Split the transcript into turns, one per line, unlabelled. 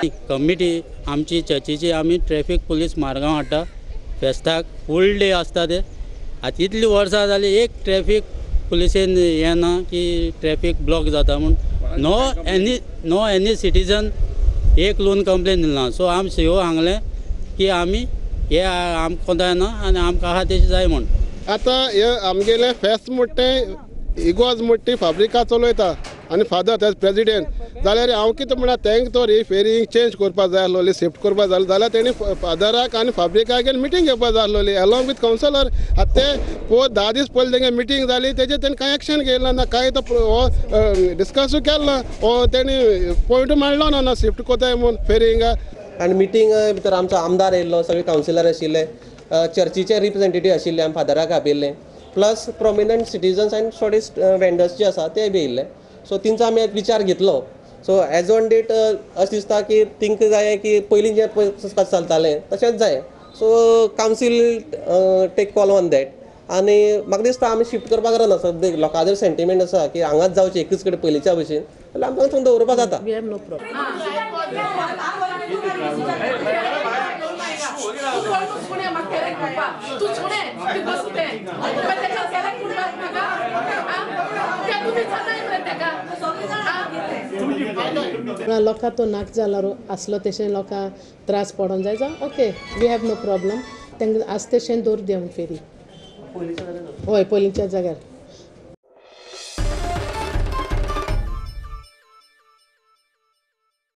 Committee आमची चर्चीची आमी traffic police Margao हाडटा फेस्ताक फूल डे आसता ते. आतां इतलीं वर्सां जालीं एक ट्रॅफिक पुलिसेन हें ना की ट्रॅफिक ब्लॉक जाता म्हूण. नो एनी सिटीजन एक लोन कंप्लेन दिली ना. सो आमी सीओ सांगलें की आमी हे आमकां कोंता येना आनी आमकां आहा तेशें जाय म्हूण.
आतां हे आमगेलें फेस्त म्हणटा तें इगोर्ज म्हणटा ती फाब्रिका चलयता आनी फादर एज प्रेजिडेंट जाल्यार हांव कितें म्हणा तांकां तर ही फेरी चेंज करपा जाय आसलोली, शिफ्ट करपा जाय जाल्यार तेणी फादराक आनी फाब्रिकाक मिटींग घेवपा जाय आसलोली अलॉंग विथ कावन्सिलर. आतां ते पोर 10 दीस पयलीं तेंगे मिटींग जाली तेजेर तेणी कांय एक्शन घेयला ना, कांय तो हो डिस्कसूय केलो ना, हो तेणी पॉयंटूय मांडलो ना ना शिफ्ट कोताय म्हूण फेरी हिंगा.
आनी मिटींग भितर आमचो आमदार येयल्लो, सगळे कावन्सिलर आशिल्ले, चर्चीचे रिप्रेझेंटेटीव आशिल्ले, आमी फादराक आपयल्ले, प्लस प्रोमिनंट सिटीजन्स आनी थोडे वेंडर्स जे आसा ते बी येयल्ले. सो तेंचो आमी विचार घेतलो. सो एज ऑन डेट अशें दिसता की तेंकां जाय की पयलीं जें कशें चलतालें तशेंच जाय. So council take call on that. आनी म्हाका दिसता आमी शिफ्ट करपाक गरज ना. सद्या लोकां जर सेंटिमेंट आसा की हांगाच जावचें एकूच कडेन पयलींच्या भशेन जाल्यार आमकां थंय दवरपा जाता.
We have no problem. लोकां तो नाक जाल्यार आसलो तशें लोकां त्रास पडोन जाय जावं okay, we have no problem. तांकां आसा तशें दवर दी आमी फेरी. हय, पयलींच्या जाग्यार.